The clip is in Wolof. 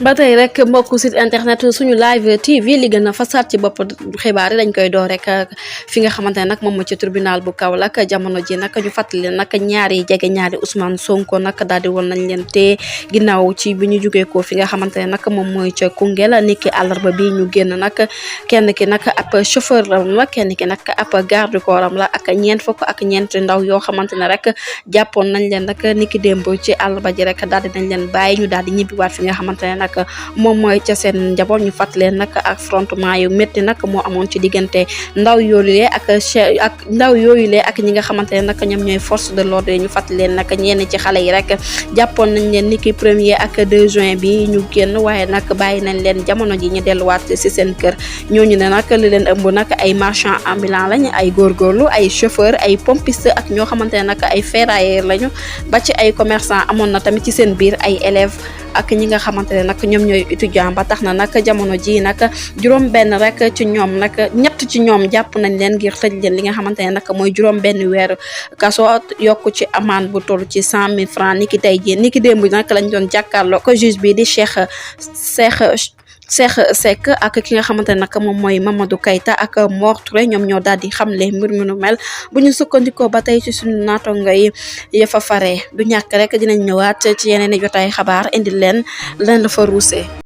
ba tey rek mbokku site internet suñu live TV li gën a fasaat ci bopp xibaar yi dañ koy door rek fi nga xamante ne nag moom moo ci tribunal bu Kaolack jamono ji nag ñu fàttali nag ñaari jege ñaari Ousmane Sonko nag daal di woon nañ leen te ginnaaw ci bi ñu jugee ko fi nga xamante ne nag moom mooy ca Koungheul niki àllarba bi ñu génn nag kenn ki nag ab chauffeur la kenn ki nag ab garde corps am la ak ñeent fukk ak ñeent ndaw yoo xamante ne rek jàppoon nañ leen nag niki démb ci àllarba ji rek daal di nañ leen bàyyi ñu daal di ñibbiwaat fi nga xamante ne nag moom mooy ca seen njaboot ñu fàttali leen nag affrontement yu métti nag moo amoon ci diggante ndaw yooyu ak ndaw yooyu ak ñi nga xamante ne nag ñoom ñooy force de l'ordre ñu fàttali leen nag ñenn ci xale yi rek jàppoon nañ leen niki 1er ak 2 juin bi ñu génn waaye nag bàyyi nañ leen jamono ji ñu delluwaat si seen kër ñooñu ne nag li leen ëmb nag ay marchand ambulant lañ ay góorgóorlu ay chauffeur ay pompiste ak ñoo xamante ne nag ay ferrailleur lañu ba ci ay commerçant amoon na tamit ci seen biir ay élèves ak ñi nga xamante ne nag ñoom ñooy étudiant ba tax na nag jamono ji nag juróom benn rek ci ñoom nag ñett ci ñoom jàpp nañ leen ngir tëj leen li nga xamante ne nag mooy juróom benn weer kaso yokku ci amende bu toll ci 100 000 francs niki tey jii niki démb nag lañ doon jàkkaarloo ko juge bi di Cheikh Seck ak ki nga xamante ne nag moom mooy Mamadou Keita ak Mor Touré ñoom ñoo daal di xamle mbir mi nu mel bu ñu sukkandikoo ba tey ci suñu naatongo yi fa fare du ñàkk rek dinañ ñëwaat ci yeneen i jotaay xabaar indi leen la fa ruusee